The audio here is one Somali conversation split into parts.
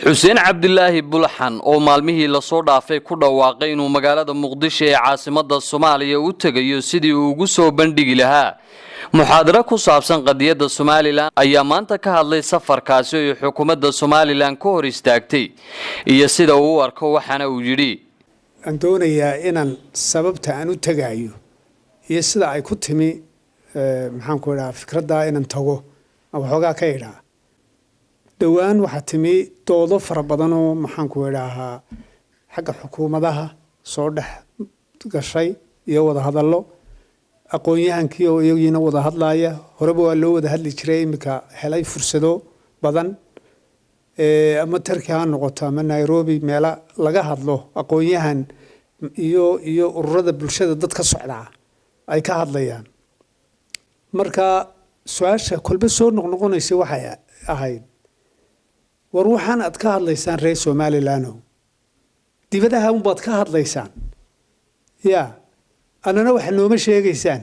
Xuseen Cabdilaahi Bulxan oo maalmihii lasoo dhaafay ku dhawaaqay inuu magaalada Muqdisho ee caasimadda Soomaaliya u tegayo sidii uu ugu soo bandhigi lahaa muxaadaro ku saabsan qadiyadda Somaliland, ayaa maanta ka hadlay safarkaasi ay xukuumadda Somaliland ka hor istaagtay iyo sida uu u arko, waxaana uu yidhi: Aan doonayaa inaan sababta aan u tegaayo iyo sida ay ku timi, maxaan ku idhaha, fikraddaa inaan tago aan waxoogaa ka idhaa. Dhowaan waxaa timi doodo fara badan oo, maxaan ku idhaahaa, xagga xukuumadaha soo dhex gashay iyo wada hadallo aqoon-yahankii oo iyagiina wada hadlaaya. Horeba waa loo wada hadli jiray, iminka helay fursado badan, ama Turkey ha noqoto ama Nairobi, meelo laga hadlo aqoon-yahan iyo ururada bulshada dad ka socdaa ay ka hadlayaan. Marka su-aasha kolba soo noqnoqonaysa waxay ahayd: war, waxaan aad ka hadlaysaan reer Somaliland-ow, dibadaha unbaad ka hadlaysaan, ya annana waxa nooma sheegaysaan.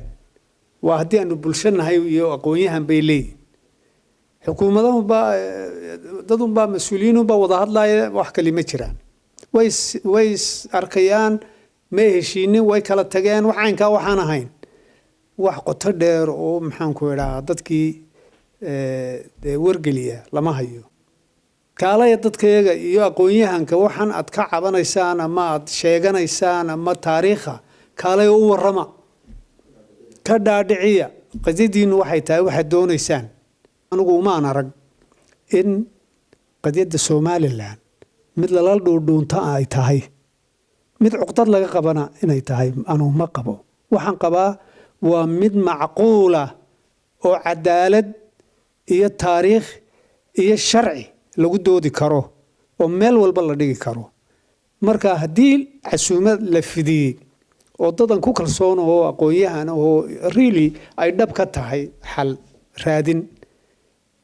Waa haddii aanu bulsho nahay iyo aqoon-yahan, bay leeyihin. Xukuumadahunbaa, dadunbaa, mas-uuliyiinunbaa wada hadlaaya, wax kali ma jiraan. Way is arkayaan, may heshiinin, way kala tageen, wax caynkaa waxaan ahayn, wax qoto dheer oo, maxaan ku idhahaa, dadkii dee wargeliya lama hayo. Kaalaya dadkayaga iyo aqoon-yahanka, waxaan aad ka cabanaysaan ama aad sheeganaysaan ama taariikha, kaalaya u warrama, ka dhaadhiciya qadiyadiinu waxay tahay, waxaad doonaysaan. Anigu umaan arag in qadiyadda Somaliland mid lala dhuudhuunta ay tahay, mid cuqdad laga qabana inay tahay anugu ma qabo. Waxaan qabaa waa mid macquula oo cadaalad iyo taariikh iyo sharci lagu doodi karo oo meel walba la dhigi karo. Marka haddii casuumad la fidiyey oo dadan ku kalsoon oo aqoon-yahan oo really ay dhab ka tahay xal raadin,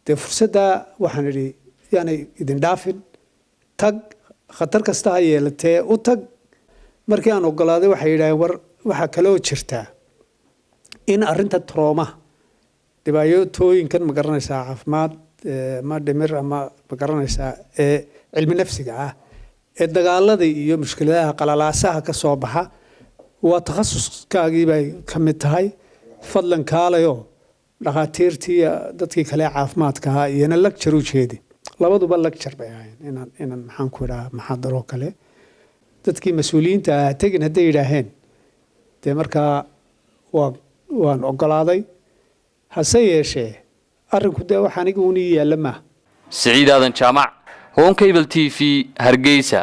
dee fursaddaa waxaan idhi yaanay idin dhaafin, tag, khatar kasta ha yeelatee u tag. Markii aan ogolaaday, waxay yidhaaheen: war, waxaa kaloo jirtaa in arrinta trauma, dhibaatooyinkan, ma garanaysaa, caafimaad ama dhimir ama, ma garanaysaa, ee cilmi nafsiga ah ee dagaalada iyo mushkiladaha qalalaasaha ka soo baxa, waa takhasuskaagii bay ka mid tahay. Fadlan kaalayo dhakhaatiirtii, dadkii kale caafimaadka ahaa iyana lecture u jeedi. Labaduba lecture bay ahayn, inaan, maxaan ku idhaha, maxaadaroo kale. Dadkii mas-uuliyiinta ahaa tegin hadday yidhaaheen, dee markaa waan ogolaaday. Hase yeeshee arrinku dee wax aniga unii yaalla maaha. Siciid Aadan Jaamac, Horn Cable TV, Hargeysa.